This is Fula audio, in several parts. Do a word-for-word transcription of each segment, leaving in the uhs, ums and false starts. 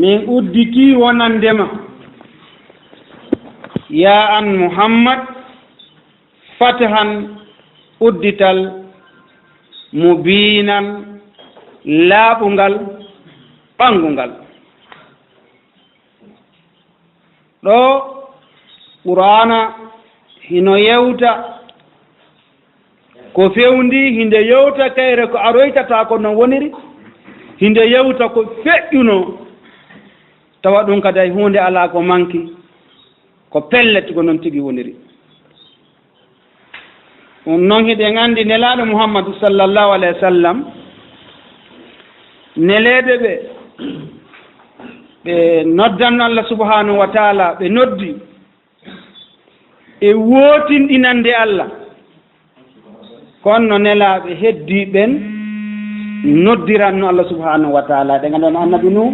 Min udditii wonande ma, yaa an Muhammad, fatahan, uddital, mubiinan, laaɓungal, ɓanngungal. Ɗo Qur'aana hino yewta ko fewndii, hinde yewta kayre ko aroytata ko non woniri, hinde yewta ko feƴƴunoo, tawa ɗum kadi hay huunde alaa ko manki, ko pellet ko non tigi woniri. Ɗum non hiɗen anndi Nelaaɗo Muhammadu sallallahu alayhi wa sallam, neleede ɓe, ɓe noddanno Allah subhanahu wa taala, ɓe noddi e wootinɗinande Allah. Kono nelaaɓe heddii ɓen noddiranno Allah subhanahu wa taala. Ɗe ngannduɗon annabi Nuh,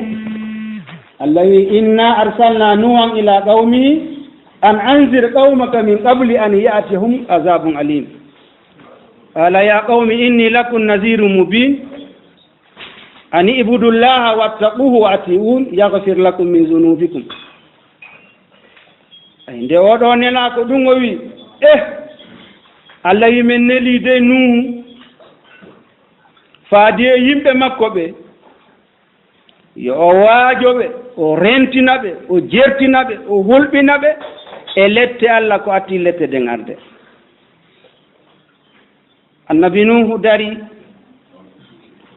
Allah wi, "Inna arsalna Nuhan ila qawmihi an anzir qawmaka min qabli an ya'tiyahum azabun alim." Qala ya qawmi inni lakum nazirun mubin. An ibudu llaha wattaquhu wa atiun yaghfir lakum min zunubikum. Ay, nde oɗo nelaa ko ɗum o wi, eh, Allah wi men nelii dey Nuhu faadi e yimɓe makko ɓe, yo o waajo ɓe, o rentina ɓe, o jertina ɓe, o hulɓina ɓe e lette Allah ko atti lette ɗen arde. Annabi Nuhu dari,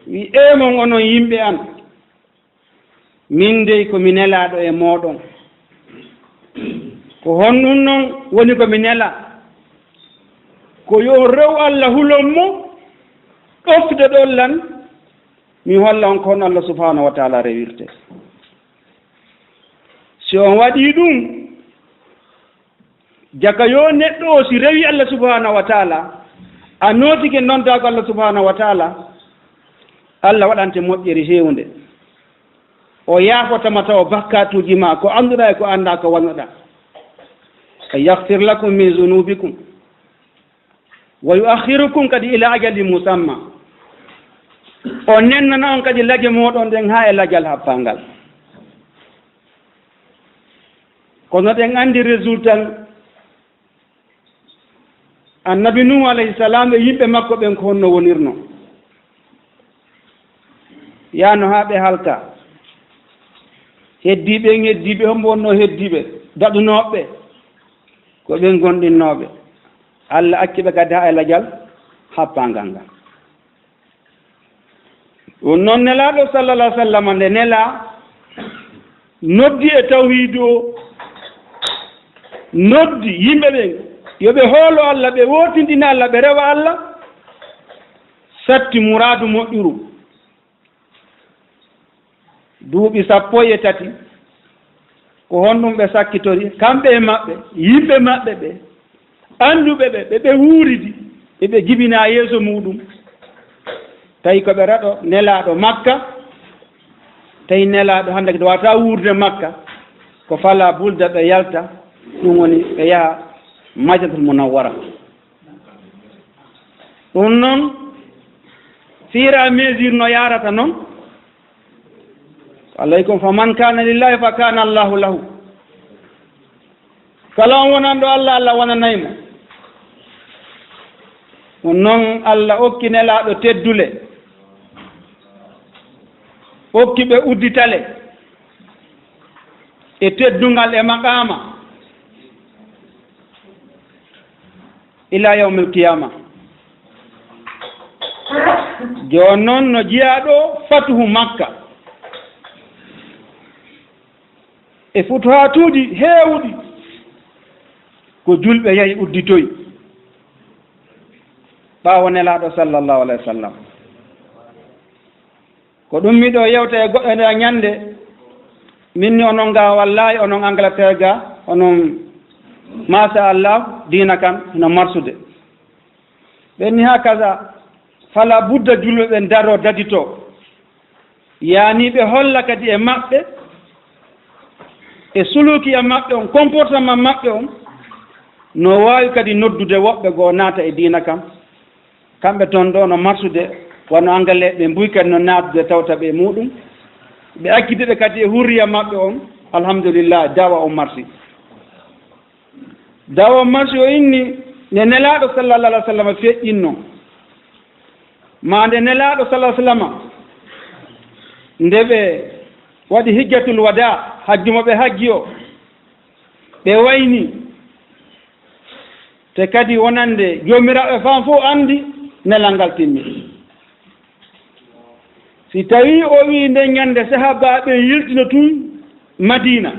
wi, "Ee mon onon yimɓe an, min dey ko mi nelaaɗo e mooɗon." Ko honɗum non woni ko mi nelaa? Ko yo on rew Allah hulon mo, ɗoftude ɗon lan, mi holla on ko honno Allah subhanahu wa taala rewirte. Si on waɗii ɗum, jaka yo neɗɗo o si rewi Allah subhanahu wa taala, a nootike nontaako Allah subhanahu wa taala, Allah waɗante moƴƴere heewnde. O yaafotama taw bakkaatuuji ma, ko annduɗaa e ko anndaa ko wannuɗaa. Yaghfir lakum min zunubikum. Wa yu'akhirukum kadi ila ajalin musamma. O nennana on kadi lage mooɗon ɗen haa e lajal happangal. Kono ɗen anndi résultat annabi Nuhu alayhi salam e yimɓe makko ɓen ko honno wonirno. Yaano haa ɓe halka. Heddiiɓe en, heddiiɓe, hombo wonno heddiiɓe? Daɗunooɓe. Ko ɓen gonɗinnooɓe. Allah acci ɓe kadi haa e lajal happangal ngal. Ɗum noon, Nelaaɗo sallallahu alaihi wasallam nde nelaa, noddi e tawhiidu o, noddi yimɓe ɓen yo ɓe hoolo Allah, ɓe wootindina Allah, ɓe rewa Allah, satti muraadu moƴƴuru. Duuɓi sappo e tati, ko honɗum ɓe sakkitori, kamɓe e maɓɓe, yimɓe maɓɓe ɓe, annduɓe ɓe, ɓe ɓe wuuridi, ɓe ɓe jibinaa yeeso muuɗum. Tawi ko ɓe raɗo Nelaaɗo Makka, tawi Nelaaɗo hannde kadi waawataa wuurde Makka, ko fala bulda ɓe yalta, ɗum woni ɓe yaha Madinatul Munawwara. Ɗum noon, fur et à mesure no yaarata noon, alaykum, fa man kana lillahi fa kana Allahu lahu. Kala on wonanɗo Allah, Allah wonanay mo. Ɗum noon, Allah okki Nelaaɗo teddule, okki ɓe udditale e teddungal e maqaama. Ila yawmil qiyama. Jooni noon no jeyaa ɗo fatuhu Makka e futuhaatuuji heewuɗi ko julɓe yahi udditoyi ɓaawo Nelaaɗo sallallahu alaihi wasallam. Ko ɗum miɗo yewta e goɗɗo nde ñannde, min ni onon ga, wallahi onon Angleterre ga, onon, masha Allah, diina kan no marsude. Ɓen ni hakaza, fala budda julɓe ɓen daro dadito. Yaani ɓe holla kadi e maɓɓe, e sulukiya maɓɓe on, comportement maɓɓe on, no waawi kadi noddude woɓɓe goo naata e diina kan. Kamɓe toon ɗo no marsude, wano Angaleeɓe ɓe mbuy kadi no naatude tawta ɓe muɗum. Ɓe acciti ɓe kadi e hurriya maɓɓe on, alhamdulillah, da'wa on marsi. Da'wa on marsi o inni, nde Nelaaɗo sallallahu alaihi wasallam feƴƴinno, ma nde Nelaaɗo sallallahu alaihi wasallam, nde ɓe waɗi hijjatul wada, hajju mo ɓe hajji o, ɓe wayni, te kadi wonande Joomiraaɓe fam fof anndi nelal ngal timmi. Si tawii o wii nden ñannde sahaabaaɓe yiltino tun Madiina,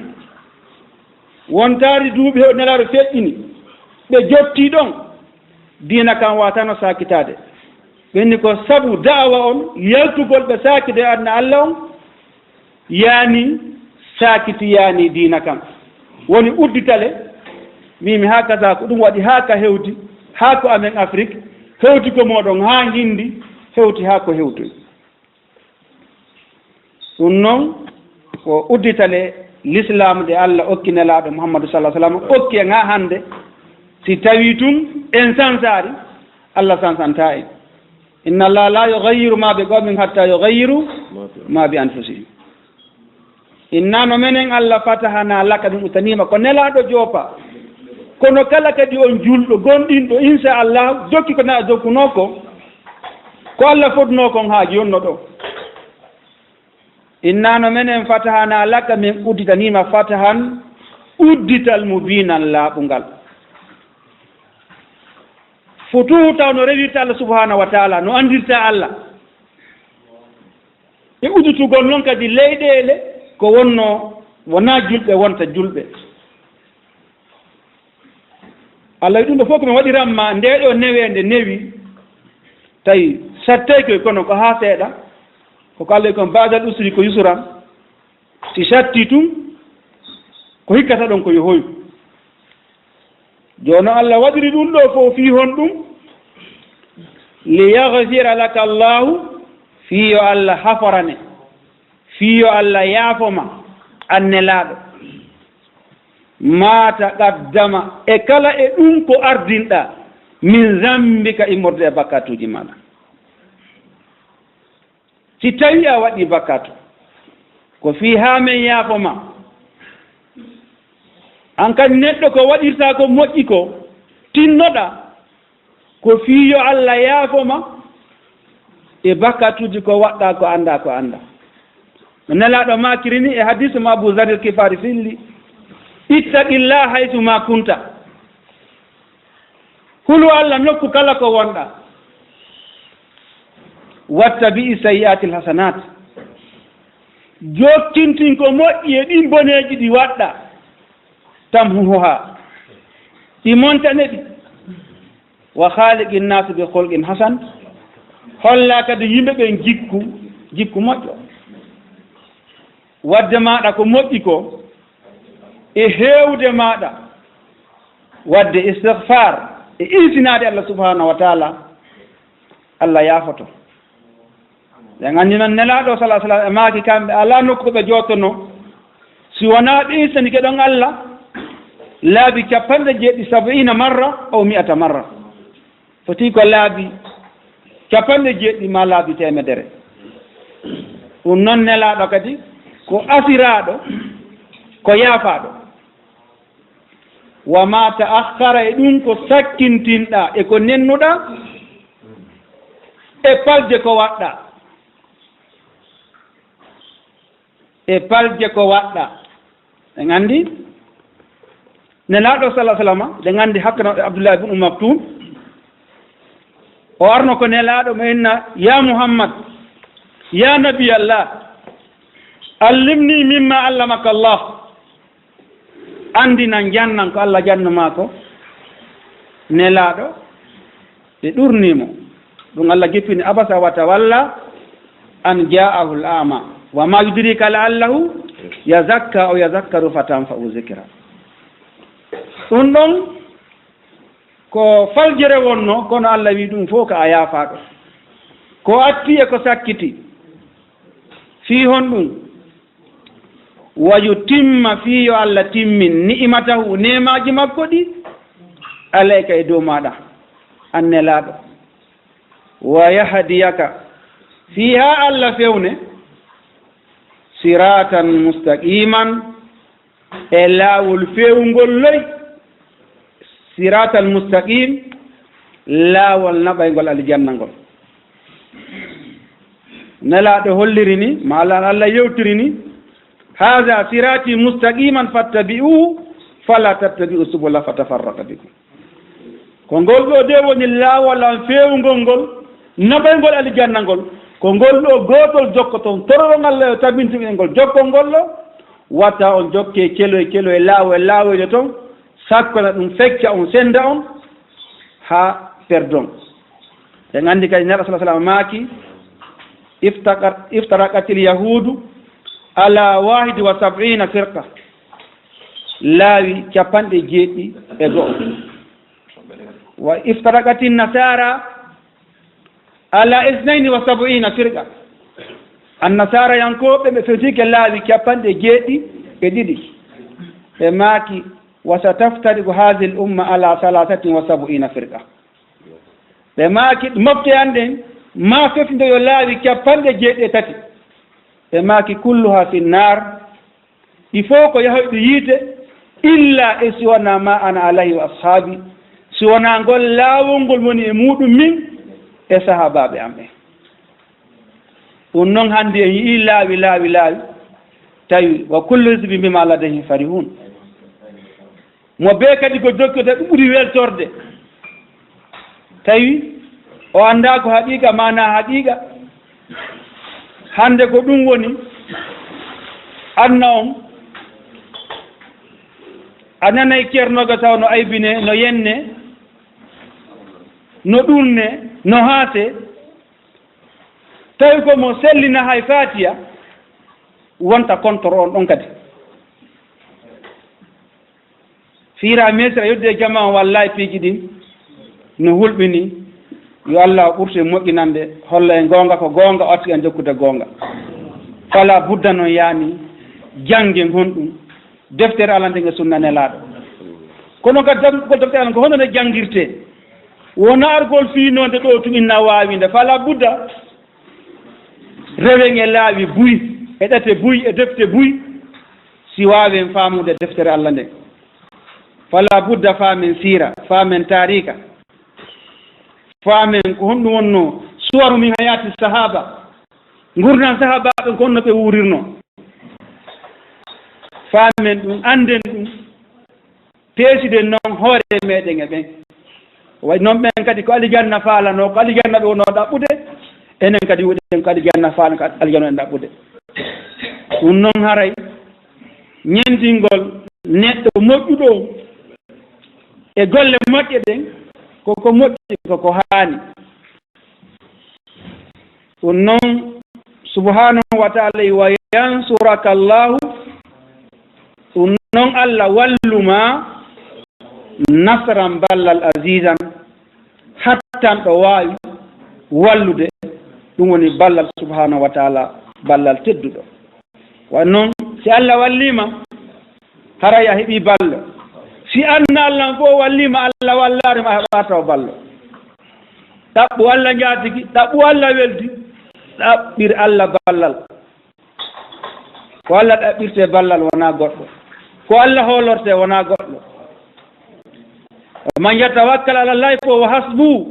wontaari duuɓi hew Nelaaɗo feƴƴini, ɓe jottii ɗon, diina kan waatano saakitaade. Ɓenni ko sabu da'awa on, yaltugol ɓe saakitde aduna Alla on, yaani saakiti, yaani diina kan. Woni udditale, mimi haa kaza ko ɗum waɗi haa ka hewti, haa ko amen Afrik, hewti ko mooɗon haa Hindi, hewti haa ko hewtoy. Ɗum noon ko udditale Lislaam ɗe Alla okki Nelaaɗo Muhammadu sallallahu alaihi wasallam, okki en haa hannde. Si tawii tun en sansaari, Alla sansantaa en. Inna Allaha la yughayyiru ma bi qawmin hatta yughayyiru ma bi anfusihim. Inna no menen Alla fatahana laka min udditaniima ko Nelaaɗo joopa. Kono kala kadi on julɗo gonɗinɗo, insha Allah, jokki ko na jokkunoo ko, ko Alla fodnoo kon haa jonno ɗo. Inna no menen fatahana laka min udditaniima fatahan uddital mubinan laaɓungal. Futuhu taw no rewirta Allah subhanahu wa ta'ala, no andirta Allah. E udditugol noon kadi leyɗeele ko wonno wonaa julɓe wonta julɓe. Allah wi ɗum ɗo fof ko mi waɗiran ma nde ɗo neweende newi, tawi sattay koy kono ko haa seeɗa, ko ko Allah wi kon ba'dal usri ko yusran. Si satti tun, ko hikkata ɗon ko yohoy. Jooni Allah waɗiri ɗum ɗo fof fii honɗum? Liyaghfira laka Allahu, fii yo Allah haforane, fii yo Allah yaafo ma, an Nelaaɗo. Ma taqaddama, e kala e ɗum ko ardinɗa, min zambika, immorde e bakkatuuji maaɗa. Si tawii a waɗii bakkaatu, ko fii haa men yaafo ma. An kadi neɗɗo ko waɗirtaa ko moƴƴi ko, tinnoɗaa, ko fii yo Allah yaafo ma e bakkaatuuji ko waɗɗaa ko anndaa ko anndaa. No Nelaaɗo maakiri ni e hadiisu mo Abu Zarril Kifaari filli, "Ittaqillaha haysu ma kunta." Hulu Allah nokku kala ko wonɗaa. "Wattabi'i sayyi'atil hasanat." Jokkintin ko moƴƴi e ɗin boneeji ɗi waɗɗaa. "Tamhuha." Ɗi montane ɗi. "Wa khaliqin nas bi khulqin hasan." Holla kadi yimɓe ɓen jikku, jikku moƴƴo. Wadde maaɗa ko moƴƴi ko, e heewde maaɗa waɗde istighfar e insinaade Allah subhanahu wa ta'ala, Allah yaafoto. Ɓe nganndi noon Nelaaɗo sallallahu alaihi wasallam e maaki kamɓe alaa nokku ɓe jootonoo, si wonaa ɓe insinike ɗon Allah laabi capanɗe jeeɗiɗi, sab'ina marra aw mi'ata marra. Foti ko laabi capanɗe jeeɗiɗi maa laabi teemedere. Ɗum noon Nelaaɗo kadi ko asiraaɗo, ko yaafaaɗo. "Wa ma ta'akhkhara", e ɗum ko sakkintinɗaa e ko nennuɗaa, e palde ko waɗɗaa. E palje ko waɗɗa. En anndi Nelaaɗo sallallahu alaihi wasallam, en anndi hakkano e Abdullah ibn Umm Maktum. O arno ko Nelaaɗo mo inna, "Ya Muhammad, ya Nabi Allah, allimni mimma allamaka Allah." Anndinan, jannan ko Allah jannu maa ko. Nelaaɗo, ɓe ɗurnii mo. Ɗum Allah jippini, "Abasa wa tawalla an ja'ahu al-a'ma. Wa ma yudrika la'allahu yazakka aw yazakkaru fatanfa'u zikra." Ɗum ɗon ko faljere wonno, kono Allah wi ɗum fof ko a yaafaaɗo. Ko atti e ko sakkiti. Fii honɗum? "Wa yutimma", fii yo Allah timmin, "ni'matahu", neemaaji makko ɗi, "alayka", e dow maaɗa, an Nelaaɗo. "Wa yahdiyaka", fii haa Allah fewne, siratan mustaqiman, e laawol feewngol loy, siratan mustaqim, laawol naɓayngol aljanna ngol. Nelaaɗo holliri ni, ma Allah, Allah yewtiri ni, "Haza sirati mustaqiman fattabi'uhu, fala tattabi'u subula fatafarraqa bikum." Ko ngol ɗoo de woni laawol am feewngol ngol, naɓayngol aljanna ngol. Ko ngol ɗoo gootol jokkoton, toroɗon Allah yo tabintin en ngol jokkol ngol ɗoo. Wata on jokke keloy keloy, laawol laawoyde ton, sakkana ɗum fecca on, senda on, haa perdon. En anndi kadi Nelaaɗo sallallahu alaihi wasallam maaki, "Iftaqat-, iftaraqatil yahudu ala wahidi wa sab'ina firqa." Laawi capanɗe jeeɗiɗi e go'o. "Wa iftaraqatin nasara ala isnayni wa sab'ina firqa." Annasaarayankooɓe ɓe fewtike laawi capanɗe jeeɗiɗi e ɗiɗi. Ɓe maaki, "Wa sataftariqu hadhihi al-umma ala thalathatin wa sab'ina firqa." Ɓe maaki, mofte an ɗen, ma fewtindo yo laawi capanɗe jeeɗiɗi e tati. Ɓe maaki, "Kulluha fi nnar." Ɗi fof ko yahoyɗo yiite, illa e si wonaa ma ana alayhi wa ashaabi, si wonaa ngol laawol ngol woni e muuɗum min e sahaabaaɓe am ɓen. Ɗum noon hannde en yi'ii laawi, laawi, laawi, tawi wa kullu hizbin bima ladayhim farihun. Mo bee kadi ko jokkita ɗum ɓuri weltorde. Tawi o anndaa ko haqiiqa, maanaa haqiiqa. Hannde ko ɗum woni, anna on, a nanay ceerno ga taw no aybine, no yenne, no ɗurne, no haase. Tawi ko mo sellina hay faatiya, wonta contre on ɗon kadi. Fiira mesira yodde e jama on, wallahi piiji ɗin no hulɓini. Yo Allah ɓurtu en moƴƴinande, holla en goonga ko goonga, o arti en jokkude goonga. Fala budda noon yaani jannge ngonɗum, deftere Allah nden e sunna Nelaaɗo. Kono kadi jangugol deftere Allah ko hono nde janngirtee? Wonaa argol fiinoonde ɗo tun inna waawinde. Fala budda rewen e laawi buy, e ɗate buy, e defte buy, si waawen faamude deftere Allah nden. Fala budda faamen siira, faamen taariika, faamen ko honɗum wonnoo suwaru min hayaati sahaaba, ngurndan sahaabaaɓe ko honno ɓe wuurirnoo. Faamen ɗum, annden ɗum, peesiden noon hoore meɗen e ɓen. Waɗi noon ɓen kadi ko alijanna faalanoo, ko alijanna ɓe wonoo ɗaɓɓude, enen kadi wuɗen ko alijanna faalan, ko alijanna en ɗaɓɓude. Ɗum noon haray ñentingol neɗɗo moƴƴuɗo e golle moƴƴe ɗen, ko ko moƴƴi, ko ko haani. Ɗum noon, subhanahu wa taala, wa yansuraka Allahu, ɗum noon Allah wallu ma nasran, ballal, azizan, hattanɗo waawi wallude, ɗum woni ballal subhanahu wa taala, ballal tedduɗo. Wa noon, si Allah walliima, haray a heɓii ballo. Si anna Allah ko walliima, Allah wallaari ma, a heɓataa ballo. Ɗaɓɓu Allah njaatigi, ɗaɓɓu Allah weldi, ɗaɓɓir Allah ballal. Ko Allah ɗaɓɓirtee ballal wonaa goɗɗo. Ko Allah hoolortee wonaa goɗɗo. Wa man yatawakkal ala Llahi fa huwa hasbuh.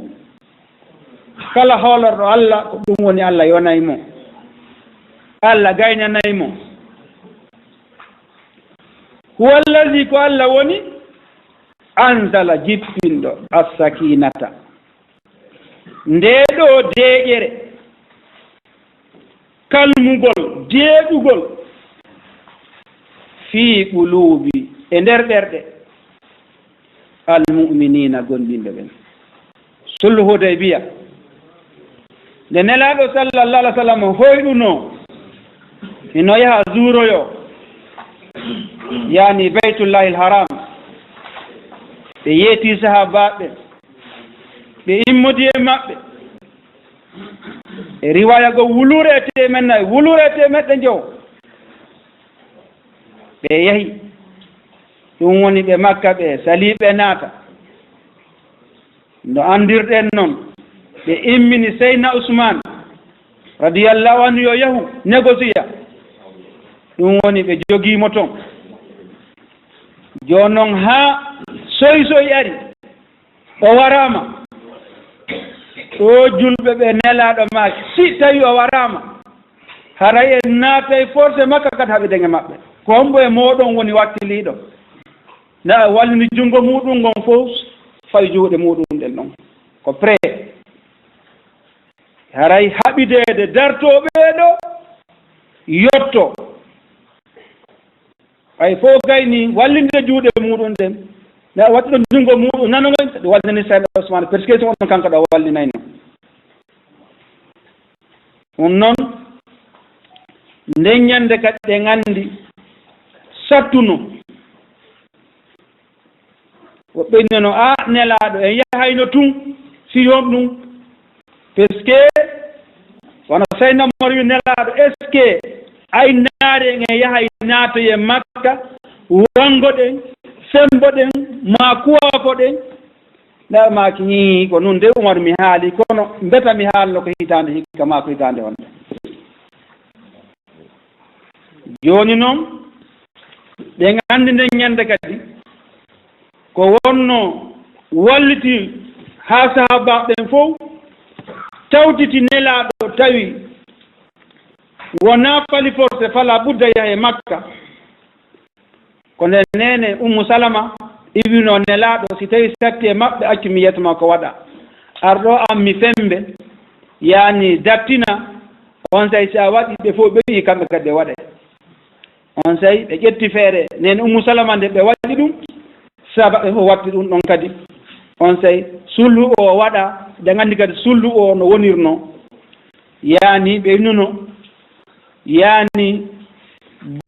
Kala hoolorɗo Allah, ko ɗum woni Allah yonay mo. Allah gaynanay mo. Huwa allazi, ko Allah woni, anzala, jippinɗo, as-sakinata, ndee ɗoo deeƴere, kalmugol, deeƴugol, fii quluubi, e nder ɓerɗe, al-mu'miniina, gomɗinɓe ɓen. Sulhu Hudaybiya, nde Nelaaɗo sallallahu alaihi wasallam hoyɗunoo, hino yaha zuuroyoo, yaani Baytullahil Haram, ɓe yeetii sahaabaaɓe, ɓe immodi e maɓɓe. E riwaaya goo, wuluure e teemeɗɗe nayi, wuluure e teemeɗɗe njowo. Ɓe yahi. Ɗum woni ɓe Makka, ɓe salii, ɓe naata. No anndirɗen non, ɓe immini Seydina Usmaan, radiyallahu anhu, yo yahu négocier. Ɗum woni ɓe jogii mo toon. Jooni noon haa soy soy ari, o waraama. Ɗo julɓe ɓe nelaaɗo maaki, si tawi o waraama, haray en naatay forcé makka kadi haɓiden e maɓɓe. Ko hombo e mooɗon woni wakkiliiɗo? Na wallini junngo muuɗum ngon fof fay juuɗe muuɗum ɗen ɗon. Ko prêt. Haray haɓideede dartoo ɓee ɗo yotto. Hay fof gayni wallinde juuɗe muuɗum ɗen. Na waɗi ɗon junngo muuɗum nano ngon, wallini Seeɗa Usmaan, parce que so on kanko ɗo wallinayno. Ɗum noon, nden ñande kadi ɗen anndi sattuno. Woɓɓe innono, "A, nelaaɗo, en yahayno tun, si on ɗum." Parce que, wano Seydina Umar wi, nelaaɗo, est-ce que aynaaɓe en yahay naatoye Makka, wanngoɗen, semmboɗen, maa kuwafoɗen? Nelaaɗo maaki, "Hii, ko nun de Umar mi haali, kono mbeta mi haalno ko hitaande hikka maa ko hitaande honde." Jooni noon, ɓen anndi nden ñande kadi, ko wonno walliti haa sahaabaaɓe ɓen fof tawtiti nelaaɗo, tawi wonaa fali forcé, fala budda yaha e Makka. Ko nde neene Ummu Salama iwino nelaaɗo, si tawi satti e maɓɓe, accu mi yeeso ma ko waɗa. Ar ɗo am mi femmbe, yaani dattina, on say si a waɗi, ɓe fof ɓe wi'i kamɓe kadi ɓe waɗay. On say ɓe ƴetti feere, neene Ummu Salama nde ɓe waɗi ɗum, saba ɓe fof watti ɗum ɗon kadi. On say sulhu o waɗa, ɓe nganndi kadi sulhu o no wonirno. Yaani ɓe nuno, yaani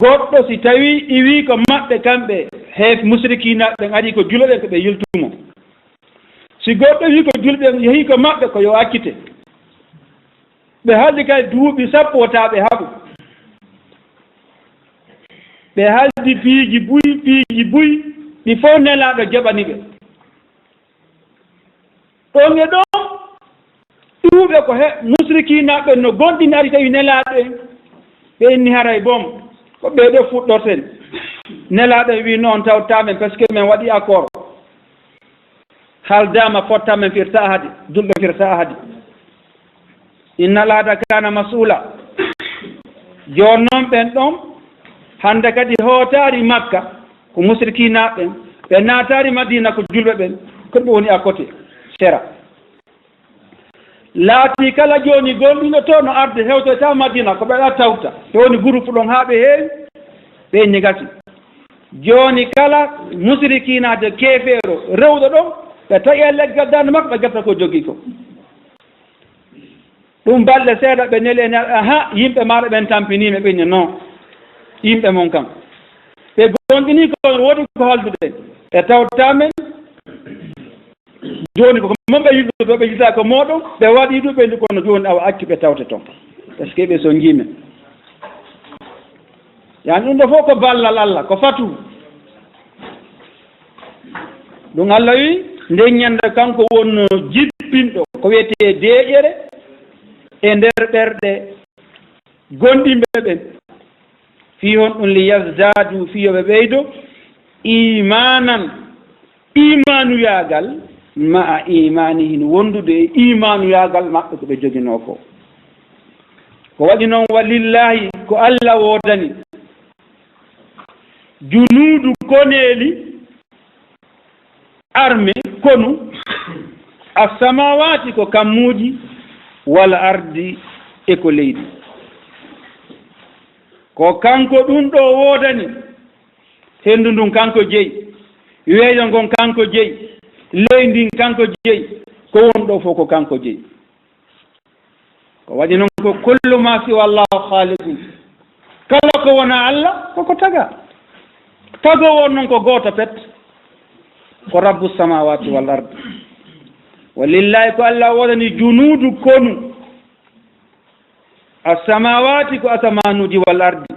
goɗɗo si tawi iwi ko maɓɓe kamɓe, heef musrikiinaaɓe ɓen ari ko julo ɓen ko ɓe yiltumo. Si goɗɗo wi ko julɓe ɓen yehi ko maɓɓe ko yo accite. Ɓe haaldi kay duuɓi sappo wota ɓe haɓu. Ɓe haaldi piiji buy, piiji buy, ɗi fof nelaaɗo jaɓani ɓe. Ɗon e ɗon, iwuɓe ko he musrikiinaaɓe no gonɗini ari tawi nelaaɗo en. Ɓe inni haray bom, ko ɓee ɗo fuɗɗorten. Nelaaɗo en wi noon tawta men, parce que men waɗi accord. Hal dama fotta men firta ahadi, julɓe firta ahadi. Inna al'ahda kana mas'ula. Jooni noon ɓen ɗon, hannde kadi hootaari Makka, ko musrikiinaaɓe ɓen. Ɓe naataari Madina ko julɓe ɓen, ko ɓe woni à côté, sera. Laati kala jooni gonɗinɗo to no arde hewtoyta Madina, ko ɓe ɗa tawta. Ɓe woni groupe ɗon haa ɓe heewi, ɓe inni gasi. Jooni kala musrikiinaajo keefeero rewɗo ɗon, ɓe taƴa leggal daande makko, ɓe getta ko jogii ko. Ɗum balɗe seeɗa ɓe neli en, aha, yimɓe maaɗa ɓen tampiniima, ɓe inni non. Yimɓe mon kam. Ɓe gonɗinii ko woodi ko haldude. Ɓe tawta men. Jooni ko mon ɓe yiltude, ɓe yilta ko mooɗon, ɓe waɗi ɗum, ɓe ndi kono jooni awa accu ɓe tawte toon. Parce que ɓe so njiimen. Yaani ɗum ɗo fof ko ballal Allah, ko fatu. Ɗum Allah wi, nden ñande kanko wonno jippinɗo, ko wiyetee deeƴere e nder ɓerɗe gonɗinɓe ɓen. Fii honɗum? Li yazdadu, fii yo ɓe ɓeydo, imanan, imanuyaagal, ma'a imanihim, wondude e imanuyaagal maɓɓe ko ɓe joginoo ko. Ko waɗi noon, walillahi, ko Allah woodani, junuudu, koneeli, arme, konu, assamawati, ko kammuuji, wal ardi, e ko leydi. Ko kanko ɗum ɗo woodani. Henndu ndun kanko jeyi, weeyo ngon kanko jeyi, leydi ndin kanko jeyi, ko won ɗo fof ko kanko jeyi. Ko waɗi noon ko kullu ma siwa Allahu khaliqun. Kala ko wona Allah, koko taga. Tago won noon ko gooto pet, ko Rabbu samawati wal ard. Walillahi, ko Allah wonani junuudu konu. Assamawati ko asamanuuji, wal ardi.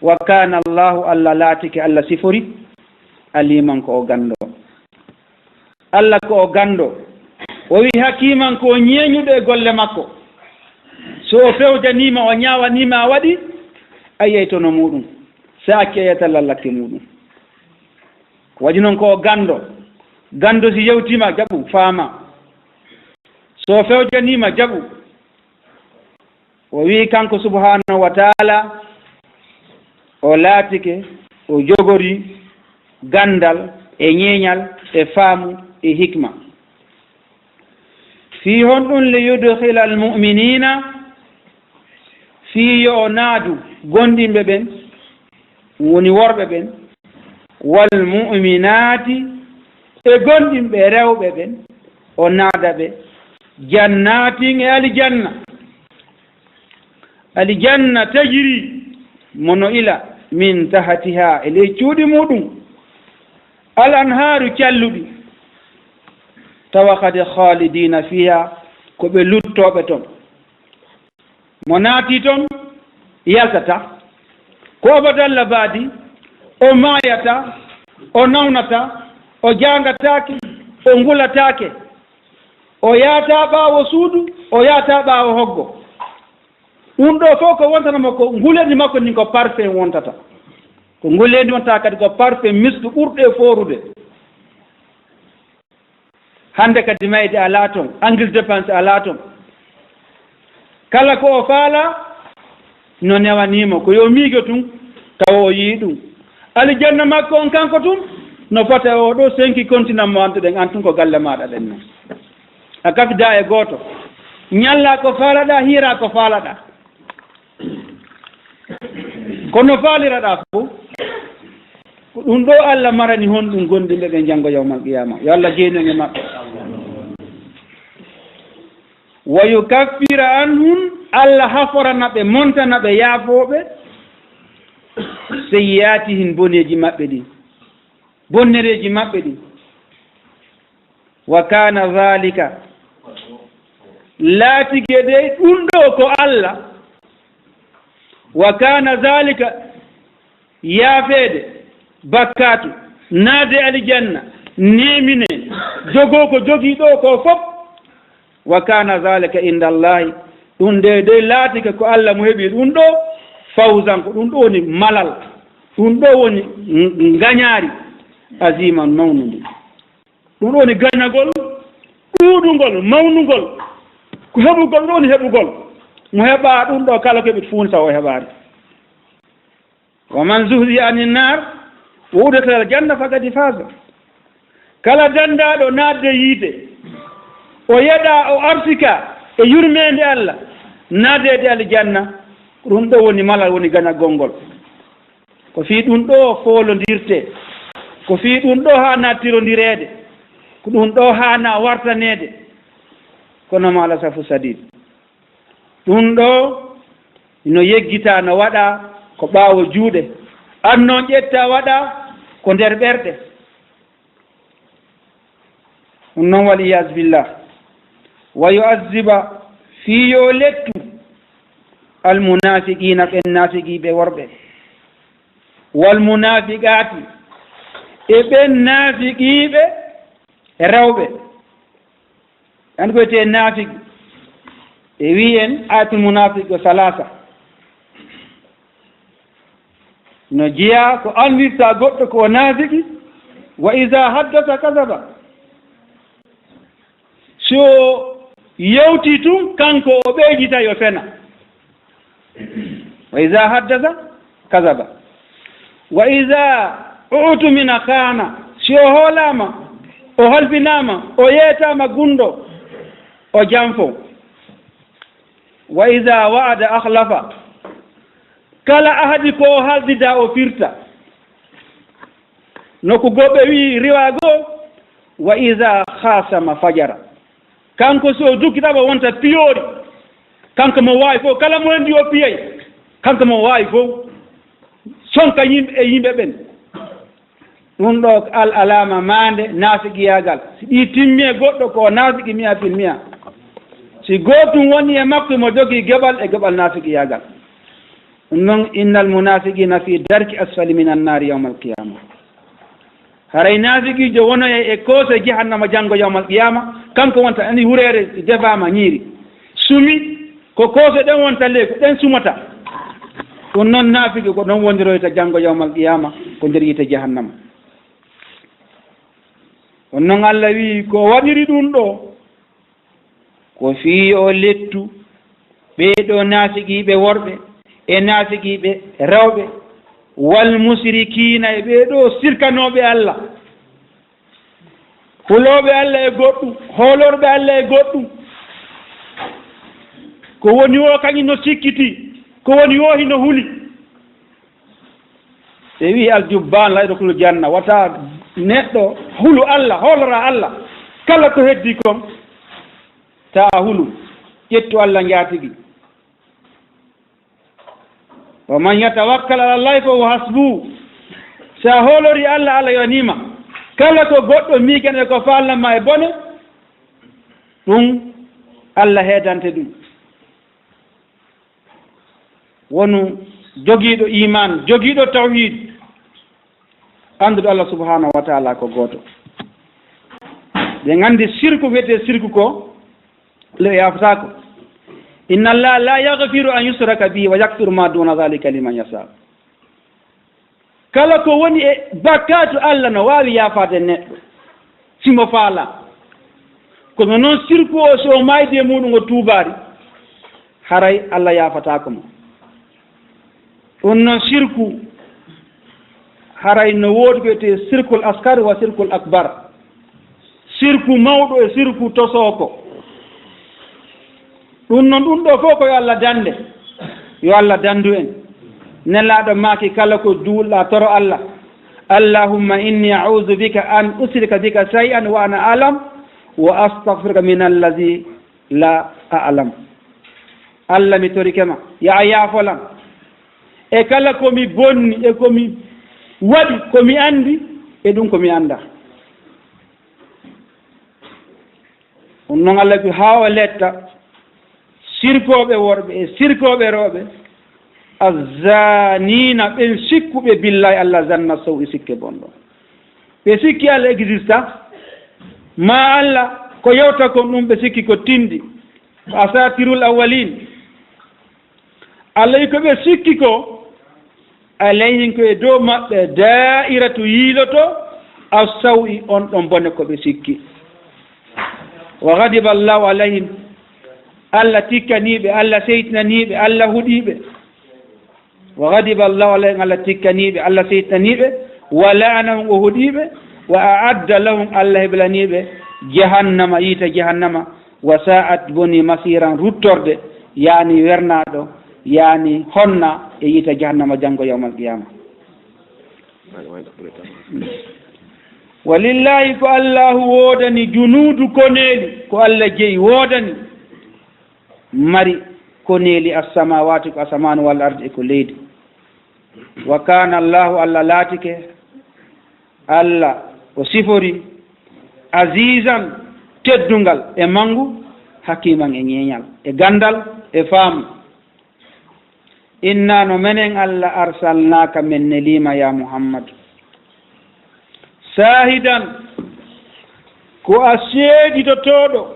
Wa kana Allahu, Allah laatike, Allah sifori, aliman ko o ganndo. Allah ko o ganndo. O wi hakiman ko o ñeeñuɗo e golle makko. So o fewjaniima, o ñaawaniima a waɗi, a yiyay tono muuɗum. Sa acci a yetta lallakke muɗum. Ko waɗi noon ko o ganndo. Ganndo si yewtiima jaɓu, faama. So fewjaniima jaɓu. O wi'i kanko subhaanahu wa taala, o laatike, o jogori ganndal e ñeeñal e faamu e hikma. Fii honɗum? Li yudkhila al mu'minina, fii yo o naadu gomɗinɓe ɓen, woni worɓe ɓen, wal mu'minaati, e gomɗinɓe rewɓe ɓen, o naada ɓe jannatin, e alijanna. Alijanna tajiri mo no ila min tahtiha, e ley cuuɗi muɗum, al anhaaru, calluɗi, tawa kadi khalidina fiha, ko ɓe luttooɓe ton. Mo naati ton yaltata, ko abadalla baadi, o maayata, o nawnata, o jaangataake, o ngulataake, o yaata ɓaawo suudu, o yaata ɓaawo hoggo. Ɗum ɗo fof ko wontata mo, ko nguleendi makko ndin ko parfum wontata. Ko nguleendi wontata kadi ko parfum misku ɓurɗo e foorude. Hannde kadi mayde alaa toon, angil dépense alaa toon. Kala ko o faala no newanii mo, ko yo miijo tun tawa o yii ɗum. Alijanna makko on kanko tun no fota e oo ɗoo senki kontinan mo an tun, ɗen an tun ko galle maaɗa ɗen non. A kafida e gooto. Ñalla ko faalaɗaa, hiira ko faalaɗaa. Kono faaliraɗaa fof, ko ɗum ɗo Allah marani honɗum gomɗinɓe ɓe janngo yawmal qiyama. Yo Allah jeynu en e maɓɓe. Wa yukaffira anhum, Allah haforana ɓe, montana ɓe, yaafoo ɓe, seyyi'aatihim, boneeji maɓɓe ɗin, bonnereeji maɓɓe ɗin. Wa kana zalika, laatike de ɗum ɗo ko Allah. Wa kana zalika, yaafeede bakkaatu, naade alijanna, neemine, jogoo ko jogii ɗo ko fof. Wa kana zalika inda Allahi, ɗum ɗe de laatike ko Allah mo heɓi ɗum ɗo, fawzan, ko ɗum ɗo woni malal, ɗum ɗo woni ng-, ngañaari, aziman, mawnundi. Ɗum ɗo woni gañagol ɗuuɗungol, mawnugol, ko heɓugol, ɗum ɗo woni heɓugol. Mo heɓa ɗum ɗo, kala ko heɓi fuun sa o heɓaani. Wa man zuhziha anin naar wa udkhila al janna faqad faza. Kala danndaaɗo naatde yiite, o yeɗa, o arsika e yurmeende Allah, naatde aljanna, ɗum ɗo woni malal, woni gañagol ngol. Ko fii ɗum ɗo foolondirte, ko fii ɗum ɗo haana tirondireede, ko ɗum ɗo haana wartaneede. Kono ma ala safu sadid, ɗum ɗo no yeggitaa, no waɗaa ko ɓaawo juuɗe, an noon ƴettaa waɗaa ko nder ɓerɗe. Ɗum noon, wal iyaazu billah, wa yu'azziba, fii yo lettu, al munaafiqiina, ɓen naafiqiiɓe worɓe, wal munaafiqaati, e ɓen naafiqiiɓe rewɓe. An ko wiyetee naafiki, e wiyen ayatul munaafiq ko salaasa. No jeyaa ko anndirta goɗɗo ko o naafiki, wa iza haddasa kazaba. Si o yewtii tun, kanko o ɓeydita yo fena. Wa iza haddasa kazaba. Wa iza u'tumina khana. Si o hoolaama, o halfinaama, o yeetaama gunndo, o janfo. Wa iza wa'ada akhlafa. Kala ahadi ko o haldida o firta. No ko goɓe wi'i riwaa goo, wa iza khasama fajara. Kanko so o dukki ɗaɓa wonta piyoori. Kanko mo waawi fof, kala mo anndi o piyay. Kanko mo waawi fof. Sonka yimɓe e yimɓe ɓen. Ɗum ɗo ko al alaama maande naafiqiyaagal. Si ɗi timmi e goɗɗo ko naafiki mi'a fil mi'a. Si gootum woni e makko mo jogii geɓal e geɓal naafiqiyaagal. Ɗum noon, innal munaafiqiina fii darki asfali minan naari yawmal qiyaama. Haray naafiqiijo wonoyay e koose jahannama janngo yawmal qiyaama, kanko wonta ani hureere defaama ñiiri. Sumi, ko koose ɗen wonta ley, ko ɗen sumata. Ɗum noon, naafiki ko ɗon wondiroyta janngo yawmal qiyaama, ko nder yiite jahannama. On noon, Allah wi'i, ko waɗiri ɗum ɗo, ko fii yo o lettu ɓee ɗoo naafiqiiɓe worɓe e naafiqiiɓe rewɓe, wal musrikiina, e ɓee ɗoo sirkanooɓe Allah, hulooɓe Allah e goɗɗum, hoolorɓe Allah e goɗɗum. Ko woni o kañum no sikkiti, ko woni o hino huli. Ɓe wi'i, "Aljubbaan la yadkhulul janna," wata neɗɗo hulu Allah, hoolora Allah. Kala ko heddi kon, ta a hulu, ƴettu Allah njaatigi. "Wa man yatawakkal ala Allahi fa huwa hasbuh." Si a hoolori Allah, Allah yonima. Kala ko goɗɗo miijan e ko faalna ma e bone, ɗum Allah heedante ɗum. Wonu jogiiɗo iman, jogiiɗo tawhid, annduɗo Allah subhanahu wa ta'ala ko gooto. Ɓe nganndi sirku, wiyetee sirku ko le yaafataako. "Inna Allah la yaghfiru an yushraka bihi wa yaghfiru ma duna dhalika liman yasha." Kala ko woni e bakkaatu, Allah no waawi yaafaade neɗɗo, si mo faalaa. Kono noon, sirku o, so o maaydi e muuɗum, o tuubaari, haray Allah yaafataako mo. Ɗum noon, sirku haray no woodi ko wiyetee sirkul askar wa sirkul akbar. Sirku mawɗo e sirku tosooko. Ɗum noon, ɗum ɗo fof ko yo Allah dande. Yo Allah dandu en. Nelaaɗo maaki, kala ko juulɗa, toro Allah. "Allahumma inni a'udhu bika an ushrika bika shay'an wa ana a'lam, wa astaghfiruka min allazi la a'lam." Allah, mi torike ma, ya a yaafolan e kala ko mi bonni, e ko mi waɗi, ko mi anndi, e ɗum ko mi annda. Ɗum noon, Allah wi, haa o letta sirkooɓe worɓe e sirkooɓe rewɓe, azzaniina, ɓen sikkuɓe billahi Allah zanna saw, e sikke bonɗo. Ɓe sikki Allah exista, ma Allah ko yewta kon ɗum, ɓe sikki ko tindi, ko asatirul awwalin. Allah wi ko ɓe sikki ko, alayhim, ko e dow maɓɓe, daa'iratu, yiiloto, as-saw'i, on ɗon bone ko ɓe sikki. Wa ghadiba Allahu alayhim, Allah tikkaniiɓe, Allah seytinaniiɓe, Allah huɗiiɓe. Wa ghadiba Allahu alayhim, Allah tikkaniiɓe, Allah seytinaniiɓe, wa la'anahum, o huɗiiɓe, wa a'adda lahum, Allah heblaniiɓe jahannama, yiite jahannama, wa sa'at, boni, masiran, ruttorde, yaani wernaaɗo, yaani honna e yiite jahannama janngo yawmal qiyaama. Walillahi, ko Allahu woodani, junuudu, koneeli, ko Allah jeyi woodani, mari koneeli, as-samaawaati, ko asamaanu, wal ardi, e ko leydi. Wa kaana Allahu, Allah laatike, Allah o sifori, azizan, teddungal e mangu, hakiman, e ñeeñal, e gandal, e faamu. Inna, no menen Allah, arsalnaaka, men neliima, ya Muhammad, shaahidan, ko a seeditotooɗo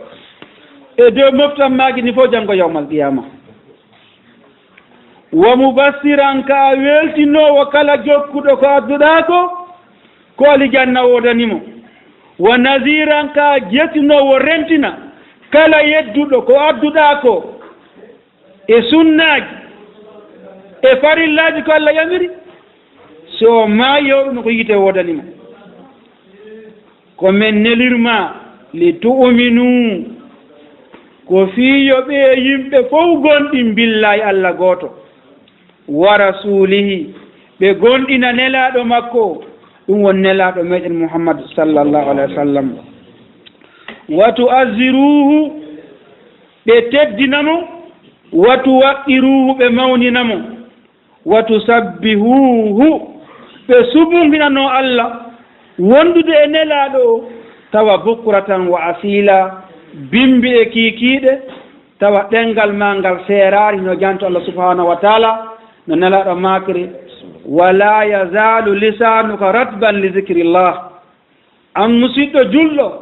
e dow moftan maaki ni fof janngo yawmal qiyaama. Wa mubassiran, ka a weltinoowo kala jokkuɗo ko adduɗaa ko, ko alijanna woodani mo. Wa naziran, ka a jettinoowo rentina kala yedduɗo ko adduɗaa ko e sunnaaji, e farillaaji ko Allah yamiri, so o maayi, o ɗum ko yiite woodani mo. Ko men nelirma, li tu'minu, ko fii yo ɓe yimɓe fof gonɗin billahi Allah gooto, wa rasulihi, ɓe gonɗina nelaaɗo makko, ɗum won nelaaɗo meɗen Muhammad sallallahu alaihi wasallam. Wa tu'azziruhu, ɓe teddina mo, wa tuwaqqiruhu, ɓe mawnina mo, wa tusabbihuhu, ɓe subunhinano Allah, wondude e nelaaɗo o, tawa bukratan wa asila, bimbi e kiikiiɗe, tawa ɗemngal maa ngal seeraari, no janto Allah subhanahu wa taala, no nelaaɗo maakiri, wala yazalu lisanuka ratban li zikrillah. An musiɗɗo julɗo,